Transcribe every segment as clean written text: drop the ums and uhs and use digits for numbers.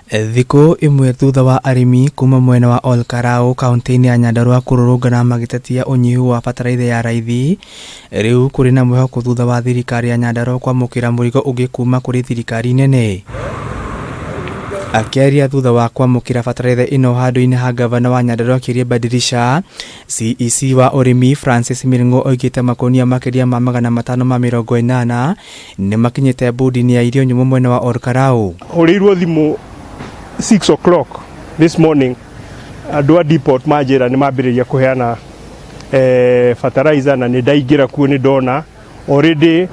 Thikũ ĩmwe thutha wa arĩmi kuma mwena wa Ol Kalou kauntĩ-inĩ ya Nyandarua kũrũrũngana magĩtetia ũnyihu wa bataraitha ya raithi, rĩu kũrĩ na mwĩhoko thutha wa thirikari ya Nyandarua kwamũkĩra mũrigo ũngĩ kuma kũrĩ thirikari nene. Akĩaria thutha wa kwamũkĩra bataraitha ĩno handũ-inĩ ha ngavana wa Nyandarua Kĩria Dirisha, CEC wa ũrĩmi Francis Mĩrĩng'ũ oigĩte makonia makĩria ma 580 nĩmakinyĩte bodi-inĩ ya irio nyũmũ mwena wa Ol Kalou. Hũrĩirwo thimũ 6 o'clock this morning, andũ a depot manjĩra nĩ mambĩrĩria kũheana fertilizer, na nĩ ndaingĩra kuo nĩ ndona already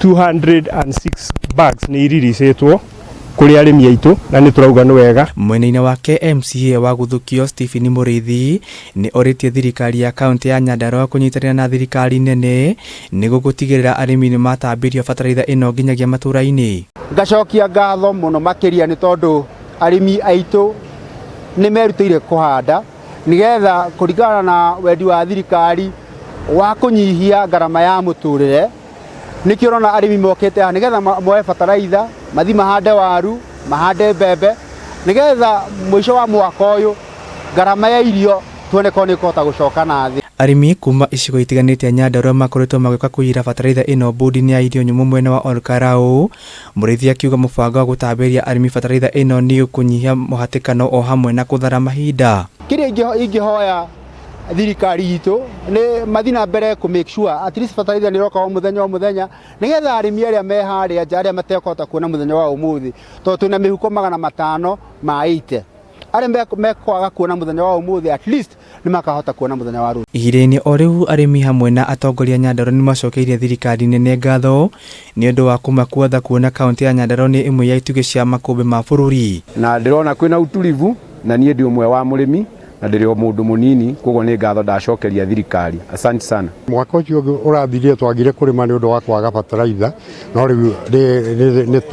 206 bags nĩ iriricĩtwo kũrĩ arĩmi aitũ, na nĩ tũrauga nĩ wega. Mwena-inĩ wake, MCA wa Guthukio Stephen Mũrĩithi nĩ orĩtie thirikari ya kaunti ya Nyandarua kũnyitanĩra na thirikari nene nĩguo gũtigĩrĩra arĩmi nĩ matambĩrio bataraitha ĩno nginyagia matũra-inĩ. Ngacokia ngatho mũno makĩria nĩ tondũ arĩmi aitũ nĩ merutĩire kũhanda nĩgetha kũringana na wendi wa thirikari wa kũnyihia ngarama ya mũtũrĩre. Nĩkĩo ũrona arĩmi mokĩte haha nĩgetha moe bataraitha, mathi mahande waru, mahande mbembe, nĩgetha mũico wa mwaka ũyũ ngarama ya irio tuone korwo nĩ ĩkũhota gũcoka na thĩ. Arĩmi kuma icigo itiganĩte Nyandarua makoretwo magĩũka kũiyĩra bataraitha ĩno bodi-inĩ ya irio nyũmũ mwena wa Ol Kalou. Mũrĩithi akiuga mũbango wa gũtambĩria arĩmi bataraitha ĩno nĩ ũkũnyihia mũhatĩkano o hamwe na kũthara mahinda. Kĩrĩa ingĩhoya thirikari itũ nĩ mathi na mbere kũ make sure at least bataraitha nĩ ĩroka o mũthenya o mũthenya, nĩgetha arĩmi arĩa me harĩa nja, arĩa matekũhota kuona mũthenya wa ũmũthĩ, tondũ twĩna mĩhuko 580, arĩa mekwaga kuona mũthenya wa ũmũthĩ, at least nĩ makahota kuona mũthenya wa rũciũ. Ihinda-inĩ o rĩu, arĩmi hamwe na atongoria Nyandarua nĩ macokeirie thirikari nene ngatho nĩ ũndũ wa kũmakua tha, kuona kaunti ya Nyandarua nĩ ĩmwe ya itugĩ cia makũmbĩ ma bũrũri. Na ndĩrona kwĩna utulivu, na niĩ ndĩ ũmwe wa mũrĩmi na ndĩrĩ o mũndũ mũnini, koguo nĩ ngatho ndacokeria thirikari. Asante sana. Mwaka ũcio ũngĩ ũrathirire twagire kũrĩma nĩ ũndũ wa kwaga bataraitha, no rĩu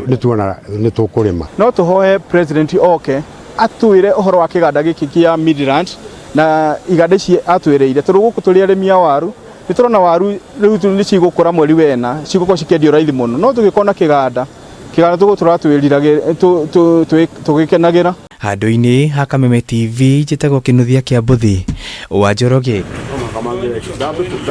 nĩ tuona nĩ tũkũrĩma. No tũhoe president oke atwĩre ũhoro wa kĩganda gĩkĩ kĩa Midland na iganda ici atwĩrĩire, tondũ gũkũ tũrĩ arĩmi a waru nĩ tũrona waru rĩu nĩ cigũkũra mweri wena, cigũkorwo cikĩendio raithi mũno, no tũgĩkorwo na kĩganda tũgũtũra twĩriragĩra tũgĩkenagĩra. Handũ-inĩ ha Kameme TV, njĩtagwo Kĩnuthia kĩa Mbũthi wa Njoroge.